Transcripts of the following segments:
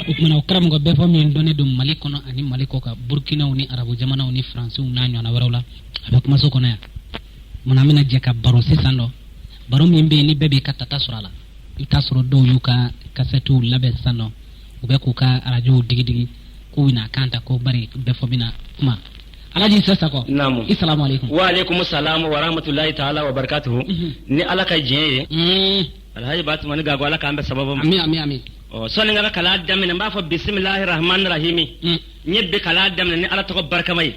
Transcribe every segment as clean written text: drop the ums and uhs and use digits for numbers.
O kumana, o karamɔgɔ bɛɛ fɔ min dɔnnen don Mali kɔnɔ ani Mali kɔ kan, Burukinaw ni arabu jamanaw ni Faransiw n'a ɲɔgɔnna wɛrɛw la, a bɛ kumaso kɔnɔ yan. Munna an bɛna jɛ ka baro sisan dɔ, baro min bɛ yen ni bɛɛ b'i ka tata sɔrɔ a la. I bɛ taa sɔrɔ dɔw y'u ka kasɛtiw labɛn sisan nɔ, u bɛ k'u ka arajow digidigi k'u bɛna kan ta ko bari bɛɛ fɔ bɛna kuma. Alaji Isa Sakɔ. Naamu. I salamu aleykum. Wa aleykum salam wa rahmatulahi taala wa barakatuhu. Ni Ala ka diɲɛ ye. Alhaji Batumani Gago, Ala k'an bɛn sababa ma. Ami, ami, ami. Ɔ, sɔnni n ka kalan daminɛ, n b'a fɔ bisimilahi rahmani rahimi. N ye bi kalan daminɛ ni Ala tɔgɔ barikama ye.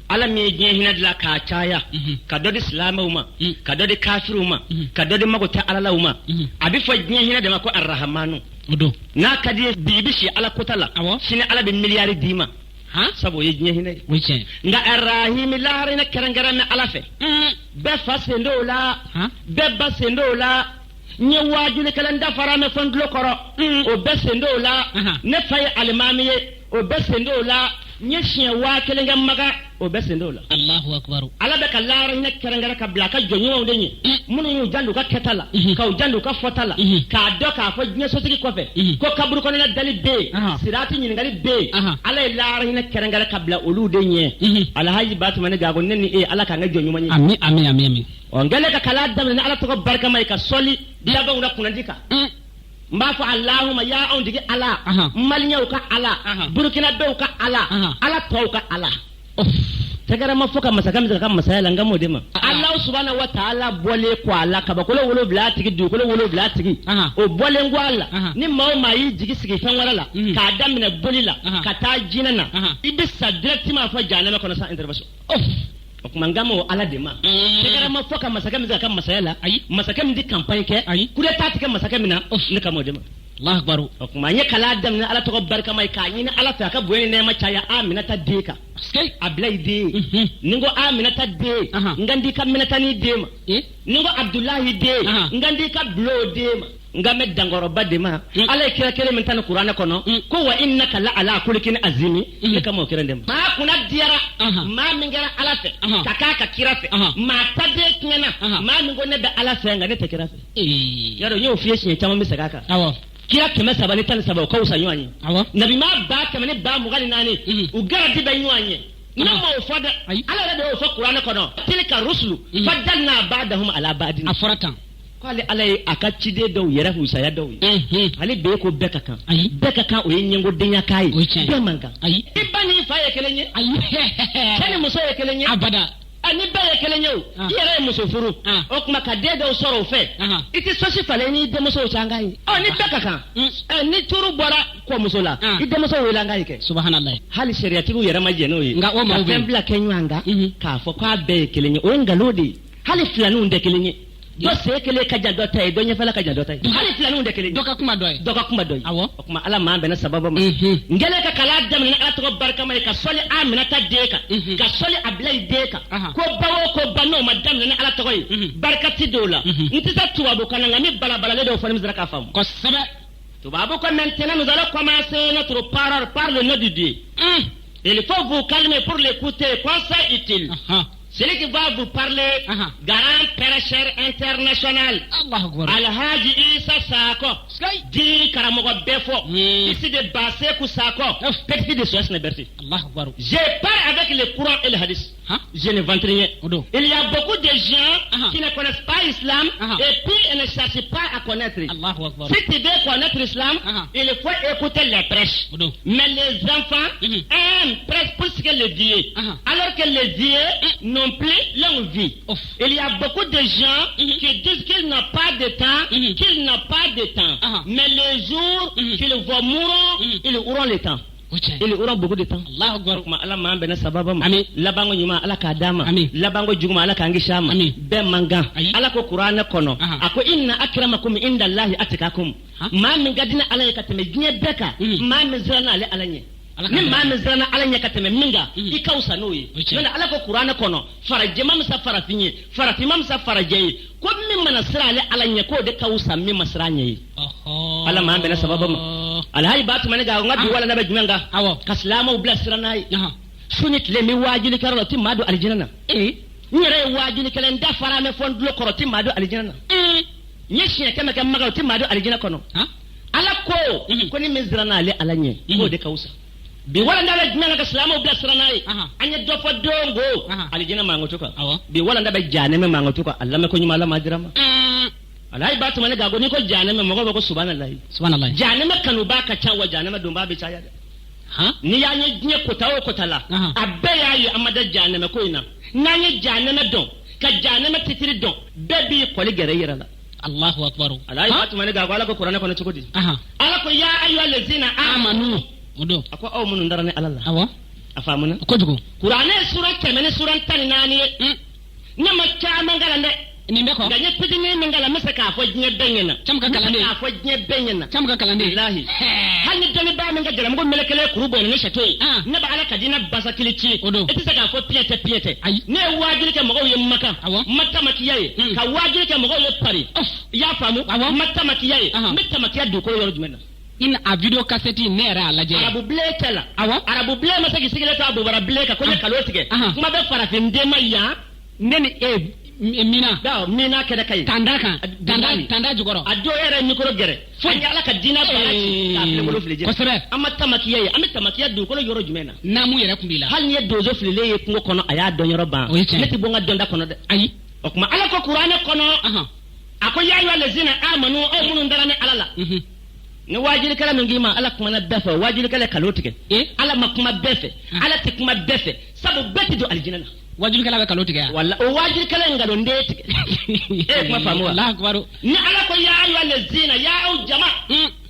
Ala min ye diɲɛ hinɛ dilan k'a caya. Ka dɔ di silamɛw ma. Ka dɔ di kafiriw ma. Ka dɔ di mago tɛ Ala law ma. A bɛ fɔ diɲɛ hinɛ de ma ko arahamanu. O don. N'a ka di ye bi, i bɛ si Ala kota la. Sini Ala bɛ miliyari d'i ma. Sabu o ye diɲɛ hinɛ ye. O ye tiɲɛ. Nka arahimi, lahara hinɛ kɛrɛnkɛrɛn bɛ Ala fɛ. Bɛɛ fa sen t'o la. Bɛɛ ba sen t'o la. N ye waajulikɛla, n dafara mɛ fɔ n tulo kɔrɔ. O bɛɛ sen t'o la. Ne fa ye alimami ye, o bɛɛ sen t'o la. N ye siɲɛ 1000 kɛ Maga, o bɛɛ sen t'o la. Allahu akbar. Ala bɛ ka lahara hinɛ kɛrɛnkɛrɛn ka bila a ka jɔn ɲumanw de ɲɛ, minnu y'u janto u ka kɛta la, k'u janto u ka fɔta la, k'a dɔn k'a fɔ diɲɛ sosigi kɔfɛ ko kaburu kɔnɔna dali bɛ yen, sirati ɲininkali bɛ yen. Ala ye lahara hinɛ kɛrɛnkɛrɛn ka bila olu de ɲɛ. Alhaji Batumani Gago, ne ni e, Ala k'an kɛ jɔn ɲuman ye. Ami, ami, ami, ami. Ɔ, n kɛlen ka kalan daminɛ ni Ala tɔgɔ barikama ye, ka sɔli labanw na kunnandi kan, n b'a fɔ alahuma ya anw tigi Ala, Maliyɛnw ka Ala, Burukinabew ka Ala, Ala tɔw ka Ala. Tɛgɛrɛ ma fɔ ka masakɛ min ka masaya la, n ka m'o de ma. Alahu subahana wa taala bɔlen kɔ a la, kabakolo 7 tigi, dugukolo 7 tigi, o bɔlen kɔ a la, ni maa o maa y'i jigi sigi fɛn wɛrɛ la, k'a daminɛ boli la ka taa jinɛ na, i bɛ sa directement fɔ jahanama kɔnɔ sans intervention. O tuma n ka m'o Ala de ma. Tɛgɛrɛ ma fɔ ka masakɛ min ka masaya la, Ayi. Masakɛ min tɛ campagne kɛ, Ayi. coup d'état tɛ kɛ masakɛ min na, ne ka m'o de ma. Allahu akbar. O tuma n ye kalan daminɛ Ala tɔgɔ barikama ye, k'a ɲini Ala fɛ a ka bonya ni nɛɛma caya Aminata den kan. Abilayi den. Ni n ko Aminata den, n kan t'i ka Minɛtani den ma. Ni n ko Abudulayi den, n kan t'i ka Bulo den ma. N kan bɛ dankɔrɔba de ma. Ala ye kira kelen min ta ni kuranɛ kɔnɔ ko wa innaka la ala kulikin azimi, ne ka m'o kira de ma. Maa kunna diyara maa min kɛra Ala fɛ ka k'a ka kira fɛ, maa ta den tiɲɛna maa min ko ne bɛ Ala fɛ nka ne tɛ kira fɛ. Yarɔ, n y'o f'i ye siɲɛ caman, n bɛ segin a kan. Kira 313, o ka wusa ɲɔgɔn ye. Nabimaa 124,000, u garadi bɛ ɲɔgɔn ye. Ne m'o fɔ dɛ, Ala yɛrɛ de y'o fɔ kuranɛ kɔnɔ: tilka rusulu faddalna ba'dahum ala ba'din. A fɔra tan. K'ale Ala ye a ka ciden dɔw yɛrɛ husaya dɔw ye. Ale bɛɛ ko bɛɛ ka kan. Ayi. Bɛɛ ka kan, o ye ɲɛngodenya k'a ye. O ye tiɲɛ ye. Bɛɛ man kan. Ayi. I ba n'i fa ye kelen ye? Ayi. Cɛ ni muso ye kelen ye? Abada. A ni bɛɛ ye kelen ye o. I yɛrɛ ye muso furu, o tuma ka den dɔw sɔrɔ o fɛ, i tɛ sɔsi falen n'i denmusow cɛ, an k'a ye. Ɔ, ni bɛɛ ka kan, ɛ, ni turu bɔra kɔmuso la, i denmuso wele an k'a ye kɛ. Subhanallah. Hali sariyatigiw yɛrɛ ma jɛn n'o ye. Nka o maaw ka bɛ yen. fɛn bila kɛ ɲɔgɔn kan k'a fɔ k'a bɛɛ ye kelen ye, o ye nkalon de ye. Hali filaninw tɛ kelen ye. Dɔ sen kelen ka jan dɔ ta ye, dɔ ɲɛfɛla ka jan dɔ ta ye. Hali filaninw tɛ kelen ye. Dɔ ka kuma dɔ ye. Dɔ ka kuma dɔ ye. O tuma Ala m'an bɛnna sababa ma. N kɛlen ka kalan daminɛ ni Ala tɔgɔ barikama ye, ka sɔli Aminata den kan, ka sɔli Abilayi den kan, ko ba o ko ba n'o ma daminɛ ni Ala tɔgɔ ye, barika ti don o la. N tɛ se tubabu kan na, nka n bɛ balabalalen dɔw fɔ ni n sera k'a faamu. Tubabu ko: maintenant nous allons commencer notre parole par le nom de Dieu. Il faut vous calmer pour l'écouter, conseil utile. Celui qui va vous parler, grand prêcheur international, Allahu akbar. Alhaji Issa Sako, dit karamɔgɔ bɛɛ fɔ, ici de Baseku Sako, petit de Soyes Berti. Allahu akbar. Je parle avec le Coran et le hadith. Je n'invente rien. O don. Il y a beaucoup de gens qui ne connaissent pas l'islam et puis ils ne cherchent pas à connaître. Allahu akbar. Si tu veux connaître l'islam, il faut écouter les prêches. O don. Mais les enfants aiment presque plus que les vieux. Alors que les vieux n'ont plus longue vie. Il y a beaucoup de gens qui disent qu'ils n'ont pas de temps, qu'ils n'ont pas de temps. Mais les jours qu'ils vont mourir, ils auront le temps. O tiɲɛ. Ils auront beaucoup de temps. Allahu akbar. O tuma Ala m'an bɛnna sababa ma. Ami. Labanko ɲuman, Ala k'a d'an ma. Ami. Labanko juguman, Ala k'an kisi a ma. Ami. Bɛɛ man kan. Ayi. Ala ko kuranɛ kɔnɔ, a ko inna akramakum inda Allahi atikakum. Maa min ka di ni Ala ye ka tɛmɛ diɲɛ bɛɛ kan, maa min siranna ale Ala ɲɛ. Ala ka Ni d'a maa ma. min siranna Ala ɲɛ ka tɛmɛ min kan, i ka fisa n'o ye. O ye tiɲɛ. N'o tɛ, Ala ko kuranɛ kɔnɔ, farajɛ ma fisa farafin ye, farafin ma fisa farajɛ ye, ko min mana siran ale Ala ɲɛ, k'o de ka fisa min ma siran ɲɛ ye. Ala m'an bɛnna sababa ma. Alhaji Batumani kan, n ka bi walanda bɛ jumɛn kan? Ka silamɛw bila sira n'a ye. Su ni tile, n bɛ waajulikɛyɔrɔ la, o tɛ maa don alijinɛ na. N yɛrɛ ye waajulikɛla, n da fara mɛ fɔ n tulo kɔrɔ, o tɛ maa don alijinɛ na. N ye siɲɛ 100 kɛ Maga, o tɛ maa don alijinɛ kɔnɔ. Ala ko ko ni min siranna ale Ala ɲɛ, k'o de ka fisa. Bi walanda bɛ jumɛn na ka silamɛw bilasira n'a ye? An ye dɔ fɔ don ko alijinɛ mankutu kan. Bi walanda bɛ jahanɛmɛ mankutu kan. A lamɛn ko ɲuman, Ala ma dira ma. Alayi ba tuma ne gago, n'i ko jahanɛmɛ, mɔgɔw bɛ ko subahanallahi. Subahanallahi. Jahanɛmɛ kanubaa ka ca, wa jahanɛmɛ donbaa bɛ caya dɛ. N'i y'an ye diɲɛ kota o kota la, a bɛɛ y'a ye an ma da jahanɛmɛ ko in na. N'an ye jahanɛmɛ dɔn, ka jahanɛmɛ titiri dɔn, bɛɛ b'i kɔli gɛrɛ i yɛrɛ la. Allahu akbar. Alayi ba tuma ne gago, Ala ko kuranɛ kɔnɔ cogo di? Ala ko ya ayyuha allazina amanu. O don. A ko aw minnu dara ni Ala la. Awɔ. A faamuna. Kojugu. Kuranɛ ye sura 100 ni sura 14 ye. Ne ma caman kalan dɛ. Nin bɛ kɔ. Nka n ye fitinin min kalan, n bɛ se k'a fɔ diɲɛ bɛɛ ɲɛna. Camu ka kalanden. N bɛ se k'a fɔ diɲɛ bɛɛ ɲɛna. Camu ka kalanden. Walahi. Hali ni dɔnnibaa min ka jalamugu melekelen kuru bɔnna ni sato ye. Ne bɛ Ala ka diinɛ basakili ci. O don. I tɛ se k'a fɔ piɲɛ tɛ piɲɛ tɛ. Ayi. Ne ye waajuli kɛ mɔgɔw ye Makan. Awɔ. N ma tamakiya ye. Ka waajuli kɛ mɔgɔw ye Paris. I y'a faamu? Awɔ. N ma tamakiya ye. N bɛ tamakiya dugukolo yɔrɔ jumɛn na? I a vidéo cassette ne yɛrɛ y'a lajɛ. Arabu bilen tɛ la. Awɔ. Arabu bilen ma se k'i sigilen to a bobara bilen kan ko n ye kalo tigɛ. Kuma bɛ farafin den ma yan. Ne ni e mina. Mina kɛnɛ ka ɲi. Tanda kan. Tanda jukɔrɔ. A dɔw yɛrɛ ye micro gɛrɛ. Fo an ye Ala ka diinɛ baara ci k'a filenkolon fili ji la. Kosɛbɛ. An ma tamakiya ye. An bɛ tamakiya dugukolo yɔrɔ jumɛn na? Naamu yɛrɛ kun b'i la. Hali n'i ye donso fililen ye kungo kɔnɔ, a y'a dɔn yɔrɔ ban. O ye tiɲɛ ye. Ne tɛ bɔ n ka dɔnda kɔnɔ dɛ. Ayi. O tuma Ala ko kuranɛ kɔnɔ. A ko ya ayyuha allazina amanu, aw minnu dara ni Ala la. Ni waajulikɛla min k'i ma Ala kumana bɛɛ fɛ, waajulikɛla kalo tigɛ. Ala ma kuma bɛɛ fɛ, Ala tɛ kuma bɛɛ fɛ, sabu bɛɛ tɛ don alijinɛ na. Waajulikɛla bɛ kalo tigɛ yan. Wala o waajulikɛla ye nkalon tigɛ. E ye kuma faamu wa? Allahu akbar. Ni Ala ko ya ayyuha allazina, ya aw jama.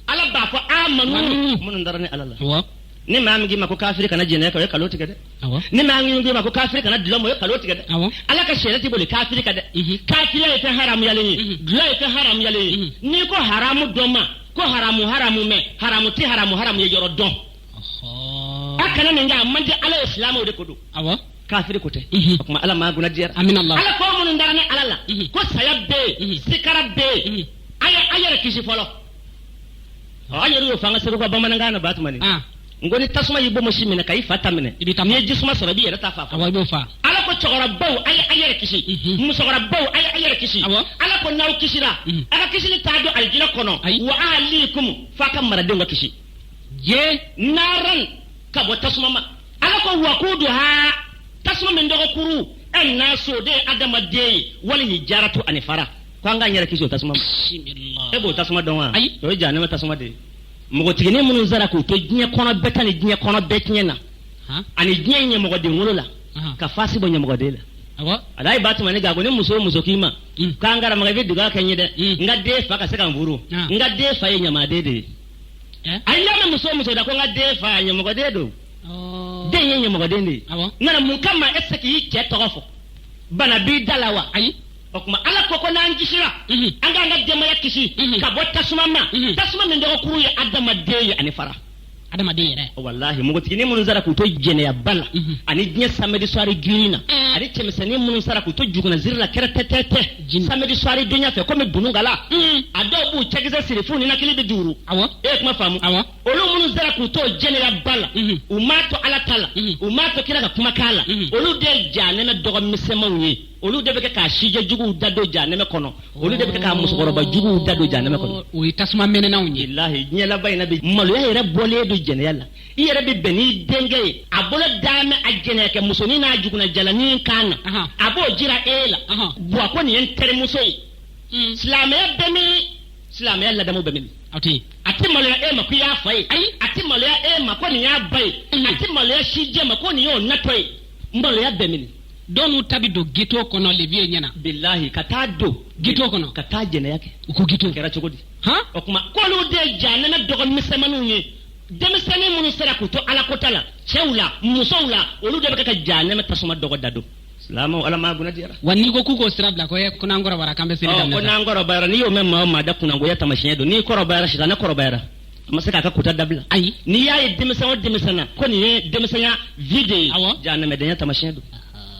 Ala b'a fɔ amanu, minnu dara ni Ala la. Awɔ. Ni maa min k'i ma ko kafiri kana jɛnɛya kɛ, o ye kalo tigɛ dɛ. Awɔ. Ni maa min k'i ma ko kafiri kana dulɔ min, o ye kalo tigɛ dɛ. Awɔ. Ala ka sariya tɛ boli kafiri kan dɛ. Kafiriya ye fɛn haramuyalen ye, dulɔ ye fɛn haramuyalen ye. N'i ko haramu dɔ ma ko haramu haramu, mɛ haramu tɛ haramu haramu ye yɔrɔ dɔn. A kana nin kɛ, a man di Ala ye, silamɛw de ko don. Awɔ. Kafiri ko tɛ. O tuma Ala maa kunna diyara. Amina Allah. Ala ko minnu dara ni Ala la, ko saya bɛ yen, sikara bɛ yen, a yɛrɛ kisi fɔlɔ. An yɛrɛ y'o fɔ an ka Segu ka bamanankan na Batumani. N ko ni tasuma y'i bonbonsi minɛ ka i fa ta minɛ, n'i ye jisuma sɔrɔ i b'i yɛrɛ ta fa. Awɔ, i b'o fa. Ala ko cɛkɔrɔbaw a ye a yɛrɛ kisi, musokɔrɔbaw a ye a yɛrɛ kisi. Ala ko n'aw kisira, a ka kisili t'a don alijinɛ kɔnɔ. Wa ahlikum, f'a ka maradenw ka kisi. Je naaran, ka bɔ tasuma ma. Ala ko wakuduha, tasuma min dɔgɔkuru ɛnnasu, o de ye adamaden ye, wali hijaratu ani fara. Ko an k'an yɛrɛ kisi o tasuma ma. E b'o tasuma dɔn wa? Ayi. O ye jahanama tasuma de ye. Npogotiginin minnu sara k'u to diɲɛ kɔnɔ bɛɛ ta ni diɲɛ kɔnɔ bɛɛ tiɲɛ na, ani diɲɛ ɲɛmɔgɔden wolo la, ka fasi bɔ ɲɛmɔgɔden la. Awɔ. Alayi Batumani gago, ni muso o muso k'i ma k'an karamɔgɔ i bɛ dugawu kɛ n ye dɛ, n ka den fa ka se ka n furu, n ka den fa ye ɲamaden de ye. A y'a mɛn muso o muso da ko n ka den fa ɲɛmɔgɔden don, den ye ɲɛmɔgɔden de ye. Nka mun kama e tɛ se k'i cɛ tɔgɔ fɔ? Bana b'i da la wa? Ayi. O tuma Ala ko ko n'an kisira, an k'an ka denbaya kisi ka bɔ tasuma ma, tasuma min dɔgɔkuru ye adamaden ye ani fara. Adamaden yɛrɛ. Walahi, npogotiginin minnu sara k'u to jɛnɛyaba la, ani diɲɛ samedi soir girin na, ani cɛmisɛnnin minnu sara k'u to jugunaziri la kɛrɛtɛtɛtɛ samedi soir donya fɛ komi dunungala, a dɔw b'u cɛkisɛ siri f'u ninakili bɛ duuru. Awɔ. E ye kuma faamu? Awɔ. Olu minnu sara k'u to jɛnɛyaba la, u m'a to Ala ta la, u m'a to kira ka kumakan la, olu de ye jahanɛmɛ dɔgɔmisɛnmanw ye. Olu de bɛ kɛ k'a sijɛ juguw da don jahanɛmɛ kɔnɔ, olu de bɛ kɛ k'a musokɔrɔba juguw da don jahanɛmɛ kɔnɔ. O ye tasuma mɛnɛnanw ye. Walahi, diɲɛ laban in na bi, maloya yɛrɛ bɔlen don jɛnɛya la. I yɛrɛ bɛ bɛn n'i denkɛ ye, a bolo dalen a jɛnɛyakɛ musonin n'a juguna jalanin kan na, a b'o jira e la. Buwa ko nin ye n terimuso ye. Silamɛya bɛ min? Silamɛya ladamu bɛ min? A tɛ. A tɛ maloya e ma ko i y'a fa ye. Ayi. A tɛ maloya e ma ko nin y'a ba ye. A tɛ maloya sijɛ ma ko nin y'o natɔ ye. Maloya bɛ min? Dɔw n'u ta bɛ don ghetto kɔnɔ le vieux ɲɛna. Bilahi, ka taa don ghetto kɔnɔ. Ka taa jɛnɛya kɛ. U ko ghetto. A kɛra cogo di? Han? O tuma k'olu de ye jahanama dɔgɔmisɛnmaninw ye. Denmisɛnnin minnu sera k'u to Ala kota la, cɛw la, musow la, olu de bɛ kɛ ka jahanama tasuma dɔgɔ da don. Silamɛw, Ala m'a kunna diyara. Wa n'i ko k'u k'o sira bila, ko n'an kɔrɔbayara k'an bɛ seli daminɛ. Ko n'an kɔrɔbayara, n'i y'o mɛn maa o maa da, kunnangoya taamasiyɛn don. N'i kɔrɔbayara, sitanɛ kɔrɔbayara, a ma se k'a ka kota dabila. Ayi. N'i y'a ye denmisɛn o denmisɛn na ko nin ye denmisɛnya vie de ye, jahanamɛdenya taamasiyɛn don.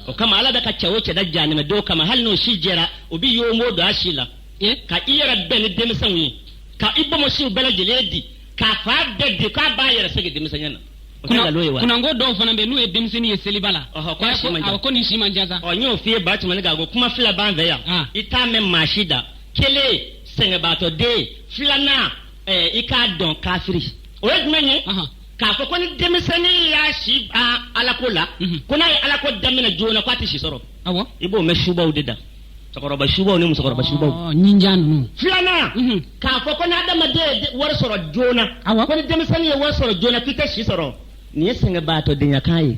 O kama Ala bɛ ka cɛ o cɛ da jahanamɛdenw kama, hali n'o si jɛra, o bɛ yombo don a si la. Ka i yɛrɛ bɛn ni denmisɛnw ye, ka i bonbonsiw bɛɛ lajɛlen di, k'a fa bɛɛ di, k'a b'a yɛrɛ segin denmisɛnya na. Kunnango dɔw fana bɛ n'u ye denmisɛnnin ye seliba la. Ɔhɔ, ko nin si man jan sa. Ɔ, n y'o f'i ye Batumani Gago, kuma fila b'an fɛ yan. I t'a mɛn maa si da. Kelen, sɛgɛnbaatɔ den. Filanan, I k'a dɔn kafiri o ye jumɛn ye? K'a fɔ ko ni denmisɛnnin y'a si ban alako la, ko n'a ye alako daminɛ joona k'a tɛ si sɔrɔ. Awɔ. I b'o mɛn subaw de da, cɛkɔrɔba subaw ni musokɔrɔba subaw. Ɲinjan ninnu. Filanan, k'a fɔ ko n'adamaden ye wari sɔrɔ joona, ko ni denmisɛnnin ye wari sɔrɔ joona k'i tɛ si sɔrɔ, nin ye sɛgɛnbaatɔdenyakan ye.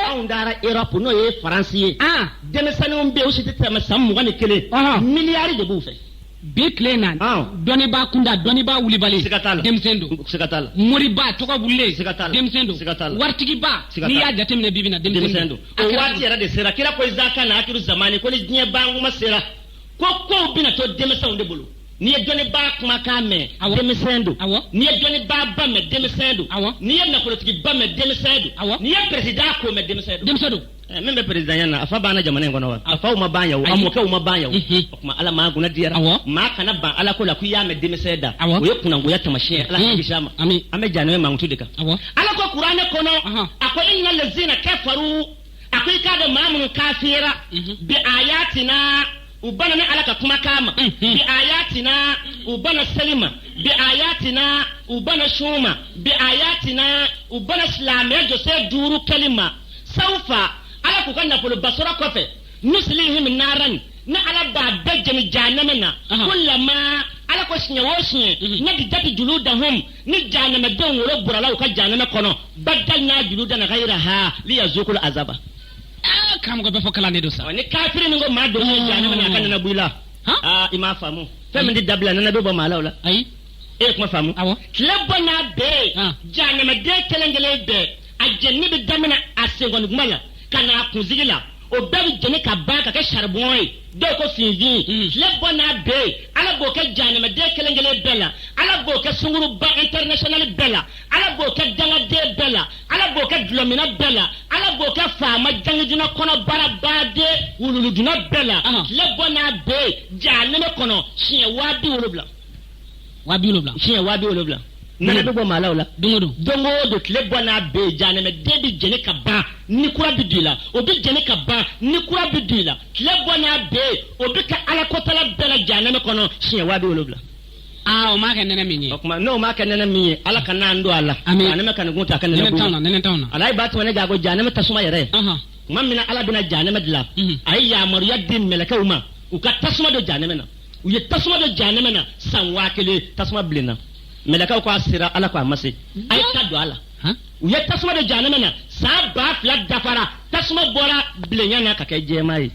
Anw taara Europe, n'o ye Faransi ye, denmisɛnninw bɛ yen, u si tɛ tɛmɛ san 21, miliyari de b'u fɛ. Bi tile na, dɔnnibaa kunda, dɔnnibaa wulibali, siga t'a la, denmisɛn don. Siga t'a la. Moriba tɔgɔ wulilen, siga t'a la, denmisɛn don. Siga t'a la. Waritigiba, n'i y'a jateminɛ bi bi na, denmisɛn don. O waati yɛrɛ de sera. Kira ko izaka na akiru zamani, ko ni diɲɛ bankuma sera, ko kow bɛna to denmisɛnw de bolo. N'i ye dɔnnibaa kumakan mɛn, denmisɛn don. N'i ye dɔnnibaaba mɛn, denmisɛn don. N'i ye nafolotigiba mɛn, denmisɛn don. N'i ye président ko mɛn, denmisɛn don. Denmisɛn don. Min bɛ présidentya na, a fa banna jamana in kɔnɔ wa? A faw ma ban yan o, a mɔkɛw ma ban yan o. O tuma ala maa kunna diyara. Maa kana ban ala ko la k'i y'a mɛn denmisɛn da. O ye kunnangoya taamasiyɛn ye. Ala k'an kisi a ma. An bɛ janɛmɛ mankutu de kan. Ala ko kuranɛ kɔnɔ, a ko inna lazina kafaru, a ko i k'a dɔn maa minnu kafira bi ayatina, u bana ni ala ka kumakan ma, bi ayatina, u bana seli ma, bi ayatina, u bana sun ma, bi ayatina, u bana silamɛya jɔsen 5 kɛli ma. Sawfa, ala k'u ka nafoloba sɔrɔ kɔfɛ, nuslihim naran, ni ala b'a bɛɛ jeni jahanama na. Kullama, ala ko siɲɛ o siɲɛ, nadijat juludahum, ni jahanamadenw wolo burala u ka jahanama kɔnɔ, badalna juludan ghayraha liyazukul azaba. Karamɔgɔ bɛ fɔ kalanden don sa. Ni kafiri min ko maa don jahanama na, a ka nana bɔ i la. I m'a faamu. Fɛn min tɛ dabila, nana bɛ bɔ maa la o la. Ayi. E ye kuma faamu. Tile bɔ n'a bɛɛ ye, jahanamaden kelen kelen bɛɛ, a jɛnini bɛ daminɛ a senkɔni kuma la ka na a kunsigi la, o bɛɛ bɛ jɛni ka ban ka kɛ charbon ye, dɔw ko finfin. Tile bɔ n'a bɛɛ ye, ala b'o kɛ jahanamaden kelen kelen bɛɛ la, ala b'o kɛ sunguruba international bɛɛ la, ala b'o kɛ dangaden bɛɛ la, ala b'o kɛ dulɔminna bɛɛ la, ala b'o kɛ faama jangijuna kɔnɔbarabaden wululuduna bɛɛ la. Tile bɔ n'a bɛɛ ye jahanama kɔnɔ siɲɛ 70,000. 70,000. Siɲɛ 70,000. Nana bɛ bɔ maa la o la. Don o don. Don o don tile bɔ n'a bɛɛ ye, jahanamaden bɛ jɛni ka ban, ni kura bɛ don i la, o bɛ jɛni ka ban, ni kura bɛ don i la. Tile bɔ n'a bɛɛ ye, o bɛ kɛ ala kotala bɛɛ la jahanama kɔnɔ siɲɛ 70,000. O m'a kɛ nɛnɛ min ye. O tuma n'o m'a kɛ nɛnɛ min ye, ala ka n'an don a la. Jahanama ka nin kun ta a ka nɛnɛ kun. Nɛnɛ t'anw na. Alayi b'a tuma ne jago jahanama tasuma yɛrɛ ye. Tuma min na ala bɛna jahanama dilan, a ye yamaruya di mɛlɛkɛw ma, u ka tasuma don jahanama na. U ye tasuma don jahanama na san 1000, tasuma bilenna. Mɛlɛkɛw ko a sera, ala ko a ma se, a ye ta don a la. U ye tasuma don jahanama na, san 2000 dafara, tasuma bɔra bilenya na ka kɛ jɛman ye.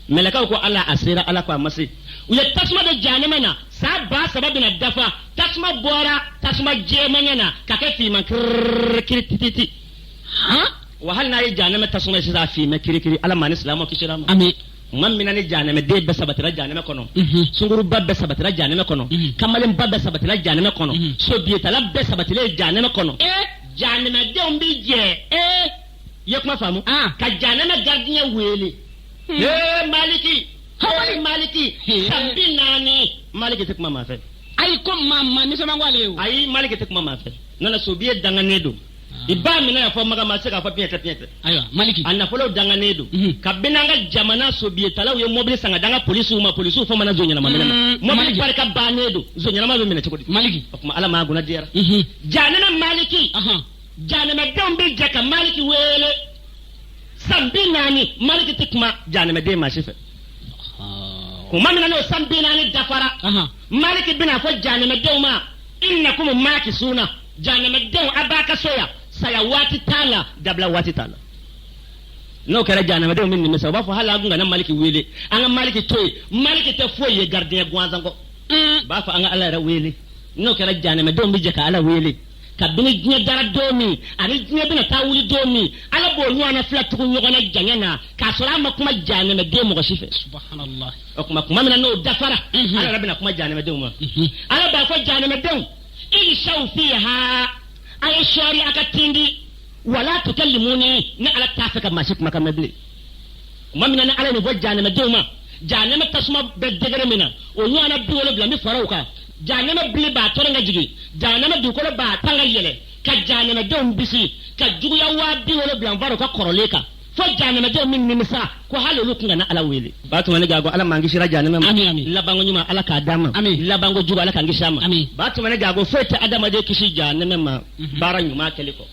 Mɛlɛkɛw ko ala a sera, ala ko a ma se. U ye tasuma don jahanama na, san 3000 bɛna dafa, tasuma bɔra tasuma jɛmanya na ka kɛ finman kirikiri tititi. Wa hali n'a ye jahanama tasuma ye sisan, a finmɛ kirikiri. Ala maa ni silamɛw kisira ma. Ami. Tuma min na ni jahanamaden bɛɛ sabatira jahanama kɔnɔ, sunguruba bɛɛ sabatira jahanama kɔnɔ, kamalenba bɛɛ sabatira jahanama kɔnɔ, sobiyetala bɛɛ sabatilen jahanama kɔnɔ, jahanamadenw bɛ jɛ. I ye kuma faamu? Ka jahanama gardien wele. Ee Maliki, ee Maliki, san 40 Maliki tɛ kuma maa fɛ. Ayi, ko maa nisɔn ko ale ye o. Ayi, Maliki tɛ kuma maa fɛ. Nana sobiye danganen don. I b'a minɛ y'a fɔ maga ma se k'a fɔ piɲɛ tɛ piɲɛ tɛ. Ayiwa Maliki. A nafolo danganen don. Kabini an ka jamana sobiyetalaw ye mobili san ka d'an ka polisiw ma, polisiw fɔ mana zon ɲɛnama minɛ ma. Mobili barika bannen don, zon ɲɛnama bɛ minɛ cogo di? Maliki. O tuma ala maa kunna diyara. Jahanama Maliki. Jahanamadenw bɛ jɛ ka Maliki wele. San 40 Maliki tɛ kuma jahanamaden maa si fɛ. Kuma min na n'o san 40 dafara, Maliki bɛna fɔ jahanamadenw ma, innakum makisuna, jahanamadenw a b'a ka so yan, saya waati t'a la, dabila waati t'a la. N'o kɛra jahanamadenw bɛ nimisa, u b'a fɔ hali an kun kana Maliki wele, an ka Maliki to yen, Maliki tɛ foyi ye gardien gansan kɔ. U b'a fɔ an ka Ala yɛrɛ wele. N'o kɛra jahanamadenw bɛ jɛ ka Ala wele. Kabini diɲɛ dara don min ani diɲɛ bɛna taa wuli don min, Ala b'o ɲɔgɔnna fila tugu ɲɔgɔn na janya na, k'a sɔrɔ a ma kuma jahanamaden mɔgɔ si fɛ. Subhanallah. O tuma kuma min na n'o dafara, Ala yɛrɛ bɛna kuma jahanamadenw ma. Ala b'a fɔ jahanamadenw, ihshaw fiha, a ye sɔɔri a ka tindi, wala tukallimuni, ni Ala t'a fɛ ka maa si kumakan mɛn bilen. Kuma min na ni Ala ye nin fɔ jahanamadenw ma, jahanama tasuma bɛ degré min na, o ɲɔgɔnna 70 bɛ fara o kan. Jahanama bili b'a tɔrɔ ka jigin, jahanama dugukolo b'a tan ka yɛlɛ, ka jahanamadenw bisi, ka juguya 70,000 fara o ka kɔrɔlen kan. Fo jahanamadenw min nimisa ko hali olu tun kana Ala wele. Batumani Gago, Ala m'an kisira jahanama ma. Amin, amin. Labanko ɲuman Ala k'a d'an ma. Amin. Labanko jugu Ala k'an kisi a ma. Amin. Batumani Gago, foyi tɛ adamaden kisi jahanama ma baara ɲuman kɛli kɔ.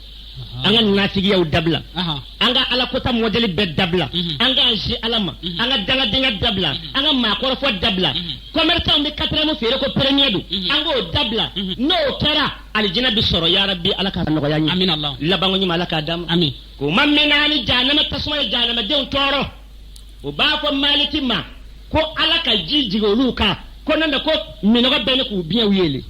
An ka nafigiyaw dabila. An ka alakota mɔdɛli bɛɛ dabila. An k'an si Ala ma. An ka dangadenya dabila. An ka maakɔrɔfɔ dabila. Commerçant bɛ quatrième feere ko premier don. An k'o dabila. N'o kɛra alijinɛ bɛ sɔrɔ yarabi Ala k'a nɔgɔya n ye. Amin Allah. Labanko ɲuman Ala k'a d'an ma. Amin. Kuma min na ni jahanama tasuma ye jahanamadenw tɔɔrɔ, u b'a fɔ Maliki ma ko Ala ka ji jigin olu kan ko n'o tɛ ko minɔgɔ bɛ ne k'u biɲɛw yeelen.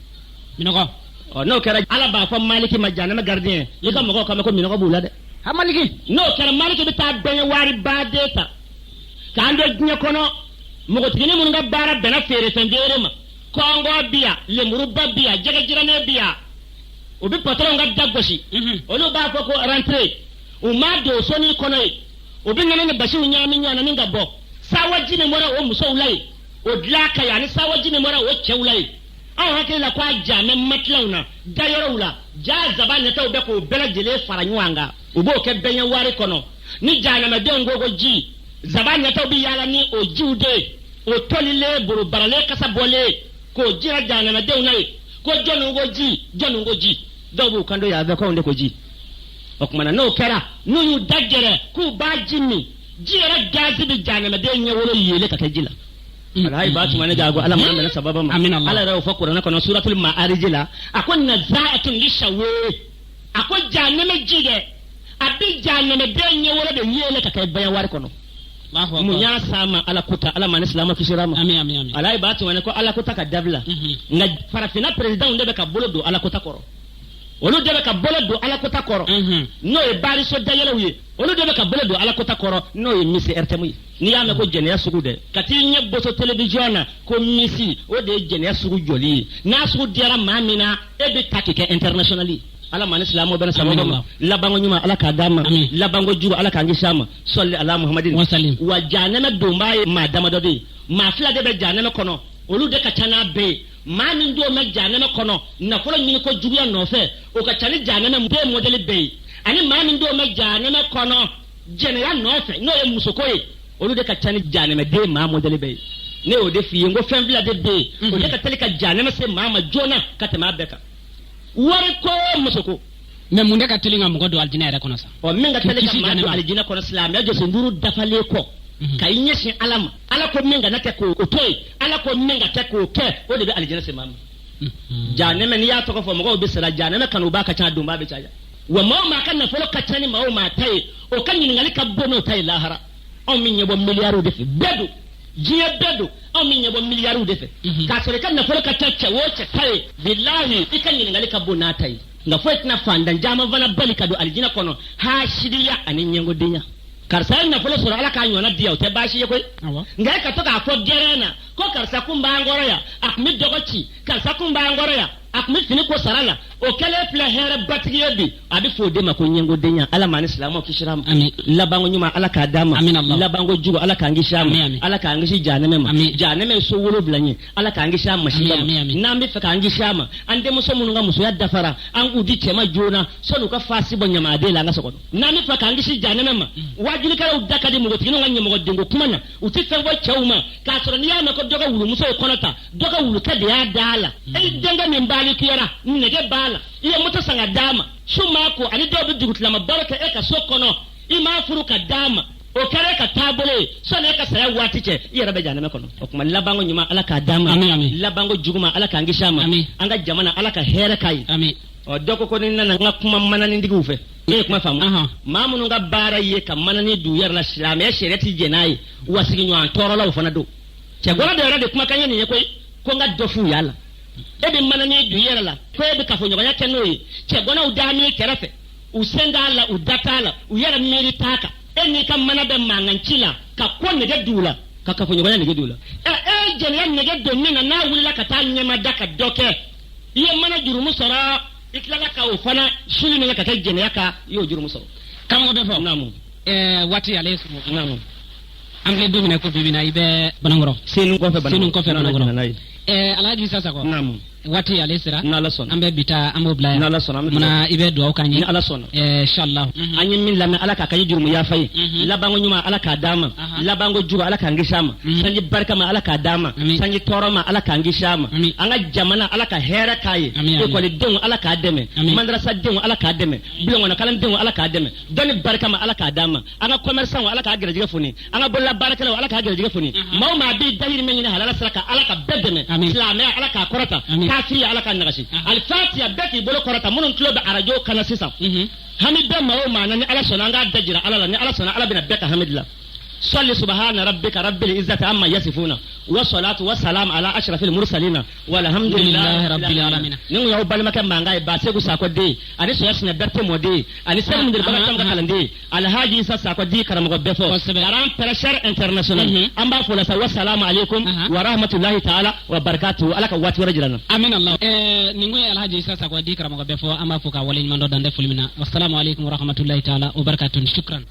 Minɔgɔ. Ɔ n'o kɛra Ala b'a fɔ Maliki ma jahanama gardien i ka mɔgɔw kama ko minɔgɔ b'u la dɛ. Ha Maliki. N'o kɛra Maliki bɛ taa bɛnyɛ wari baden ta k'an don diɲɛ kɔnɔ npogotiginin minnu ka baara bɛnna feerefɛn feere ma kɔngɔ bi yan lemuruba bi yan jɛgɛ jirannen bi yan u bɛ patɔrɔnw ka da gosi olu b'a fɔ ko rentrée u m'a don soni kɔnɔ yen u bɛ nɔnɔ ni basiw ɲagami ɲɔgɔn na ni ka bɔ sawaji min bɔra o musow la yen o dilan ka yen ani sawaji min bɔra o cɛw la yen anw hakili la ko a ja bɛ matilaw na dayɔrɔw la ja zaba nɛtɛw bɛ k'o bɛɛ lajɛlen fara ɲɔgɔn kan u b'o kɛ bɛnyɛ wari kɔnɔ ni jahanamadenw ko ko ji zaba nɛtɛw bɛ yaala ni o jiw de ye o tolilen borobaralen kasa bɔlen k'o jira jahanamadenw na yen ko jɔnni ko ji jɔnni ko ji dɔw b'u kan don yan fɛ k'anw de ko ji o tuma na n'o kɛra n'u y'u da gɛrɛ k'u b'a ji min ji yɛrɛ gazi bɛ jahanamaden ɲɛwolo yeelen ka kɛ ji la. Alayi ba tuma ne jago Ala m'an bɛnna sababa ma. Amina Allah. Ala yɛrɛ y'o fɔ kuranɛ kɔnɔ suratul ma'arij la a ko nazaatun lishawe a ko jahanama ji dɛ a bɛ jahanamaden ɲɛwolo de yeelen ka kɛ bayan wari kɔnɔ. Mun y'a s'a ma Ala kota Ala ma ni silamɛ kisira ma. Amin amin amin. Alayi ba tuma ne ko Ala kota ka dabila. Nka farafinna présidentw de bɛ ka bolo don Ala kota kɔrɔ. Olu de bɛ ka bolo don Ala kota kɔrɔ. N'o ye baariso dayɛlɛw ye olu de bɛ ka bolo don Ala kota kɔrɔ n'o ye misi RTM ye. N'i y'a mɛn ko jɛnɛya sugu dɛ ka t'i ɲɛ boso télévision na ko misi o de ye jɛnɛya sugu jɔli ye n'a sugu diyara maa min na e bɛ ta k'i kɛ international ye. Ala ma ni silamɛw bɛna sababu ma labanko ɲuman Ala k'a d'an ma labanko jugu Ala k'an kisi a ma sɔli ala muhamadin wa jahanama donbaa ye maa damadɔ de ye maa fila de bɛ jahanama kɔnɔ olu de ka ca n'a bɛɛ ye maa min don bɛ jahanama kɔnɔ nafolo ɲini ko juguya nɔfɛ o ka ca ni jahanama den mɔdɛli bɛɛ ye ani maa min don bɛ jahanama kɔnɔ jɛnɛya nɔfɛ n'o ye musoko ye olu de ka ca ni jahanama den maa mɔdɛli bɛɛ ye ne y'o de f'i ye n ko fɛn fila de bɛ yen o de ka teli ka jahanama se maa ma joona ka tɛmɛ a bɛɛ kan wari ko musoko. Mais mun de ka teli ka mɔgɔ don alijinɛ yɛrɛ kɔnɔ sa? Ɔ min ka teli ka maa don alijinɛ kɔnɔ silamɛya jɔsen duuru dafalen kɔ ka i ɲɛsin Ala ma Ala ko min kana kɛ k'o to yen Ala ko min ka kɛ k'o kɛ o de bɛ alijinɛ se maa ma. Jahanama n'i y'a tɔgɔ fɔ mɔgɔw bɛ siran jahanama kanubaa ka ca a donbaa bɛ caya wa maa o maa ka nafolo ka ca ni maa o maa ta ye o ka ɲininkali ka bon n'o ta ye lahara anw min ɲɛbɔ miliyariw de fɛ bɛɛ don diɲɛ bɛɛ don anw min ɲɛbɔ miliyariw de fɛ k'a sɔrɔ i ka nafolo ka ca cɛ o cɛ ta ye bilahi i ka ɲininkali ka bon n'a ta ye nka foyi tɛna fantan caman fana bali ka don alijinɛ kɔnɔ hasidiya ani ɲɛngodenya karisa ye nafolo sɔrɔ Ala k'a ɲɔgɔnna di yan o tɛ baasi ye koyi nka e ka to k'a fɔ gɛrɛn na ko karisa kun b'an kɔrɔ yan a tun bɛ dɔgɔ ci karisa kun b'an kɔrɔ yan a tun bɛ fini ko sara la o kɛlen filɛ hɛrɛ batigi ye bi a bɛ fɔ o de ma ko ɲɛngodenya Ala ma ni silamɛw kisira ma labanko ɲuman Ala k'a d'an ma labanko jugu Ala k'an kisi a ma Ala k'an kisi jahanama ma jahanama ye so 7 ye Ala k'an kisi a masiba ma n'an bɛ fɛ k'an kisi a ma an denmuso minnu ka musoya dafara an k'u di cɛ ma joona sɔnni u ka fasi bɔ ɲamaden la an ka so kɔnɔ n'an bɛ fɛ k'an kisi jahanama ma wajulikɛlaw da ka di npogotigininw ka ɲɛmɔgɔdenko kuma na u tɛ fɛn fɔ cɛw ma k'a sɔrɔ n'i y'a mɛn ko dɔ ka wulumuso ye kɔnɔ ta dɔ ka wulukɛ de y'a da a la e denkɛ min balikuyara nɛgɛ b'a la i ye moto san ka d'a ma su m'a ko ani dɔw bɛ dugutilama baro kɛ e ka so kɔnɔ i m'a furu ka d'a ma o kɛra e ka taabolo ye sɔnni e ka saya waati cɛ i yɛrɛ bɛ jahanama kɔnɔ o tuma labanko ɲuman Ala k'a d'an ma labanko juguman Ala k'an kisi a ma an ka jamana Ala ka hɛrɛ k'a ye ɔ dɔ ko ni nana n ka kuma mananintigiw fɛ ne ye kuma faamu maa minnu ka baara ye ka manani d'u yɛrɛ la silamɛya sariya ti jɛn n'a ye wa sigiɲɔgɔn tɔɔrɔlaw fana don cɛgɔrɔ dɔ yɛrɛ de kumakan ye nin ye koyi ko n ka dɔ f'u y'a la e bɛ manani d'u yɛrɛ la ko e bɛ kafoɲɔgɔnya kɛ n'o ye cɛgɔnɔw da m'i kɛrɛfɛ u sen t'a la u da t'a la u yɛrɛ miiri t'a kan e n'i ka mana bɛ mankan ci la ka ko nege d'u la ka kafoɲɔgɔnya nege d'u la ɛ e jɛnɛya nege don min na n'a wulila ka taa ɲɛmada ka dɔ kɛ i ye mana jurumu sɔrɔ i tilala ka o fana suli min kɛ ka kɛ jɛnɛya kan i y'o jurumu sɔrɔ. Karamɔgɔ bɛ fɔ. Naamu. Waati ale ye sɔrɔ. Naamu. An filɛ don min na ko bi bi in na i bɛ Banankɔrɔ. Senu kɔfɛ Banankɔrɔ. Senu kɔfɛ Banankɔrɔ. Alhaji Isa Sakɔ. Naamu. Waati ale sera. N'Ala sɔnna. An bɛ bi ta, an b'o bila yan. N'Ala sɔnna, an bɛ Munna i bɛ dugawu k'an ye? Ni Ala sɔnna. Inshallah. An ye min lamɛn, Ala k'a kɛ jurumu yafa ye. Labanko ɲuman, Ala k'a d'an ma. Labanko jugu, Ala k'an kisi a ma. Sanji barika ma, Ala k'a d'an ma. Sanji tɔɔrɔ ma, Ala k'an kisi a ma. An ka jamana, Ala ka hɛrɛ k'a ye. Ekɔlidenw, Ala k'a dɛmɛ. Madrasadenw, Ala k'a dɛmɛ. Bulonkɔnɔkalandenw, Ala k'a dɛmɛ. Dɔnni barika ma, Ala k'a d'an ma. An ka commerçant, Ala k'a gɛrɛjɛgɛ foni. An ka bolola baarakɛlaw, Ala k'a gɛrɛjɛgɛ foni. Maa o maa b'i dahirimɛ ɲini halala sira kan, Ala ka bɛɛ dɛmɛ. Silamɛya, Ala k'a kɔrɔta. Kafiri, Ala k'a nagasi. Alifatiya, bɛɛ k'i bolo kɔrɔta. Minnu tulo bɛ arajo kana sisan, hami bɛɛ maa o maa na, ni Ala sɔnna, an k'a da jira Ala la. Ni Ala sɔnna, Ala bɛna bɛɛ ka hami dilan. صل سبحان ربك رب العزة عما يصفون، والصلاة والسلام على أشرف المرسلين، والحمد لله رب العالمين. Nin y'aw balimakɛ mankan ye, Baseku Sakɔ den ani Soya Sinɛ Berete mɔden ani Sɛki Mudiribaga Camu ka kalanden, Alhaji Isa Sakɔ di karamɔgɔ bɛɛ fɔ, grand prêcheur international. An b'a fɔ la sa, wasalamu aleykum wa rahmatulahi taala wa barakatuhu. Ala ka waati wɛrɛ jira n na. Amin Allah. Nin ko ye Alhaji Isa Sakɔ di karamɔgɔ bɛɛ fɔ, an b'a fɔ k'a waleɲuman dɔn, dan tɛ foli min na. Wasalamu aleykum wa rahmatulahi taala wa barakatuhu. Shukran.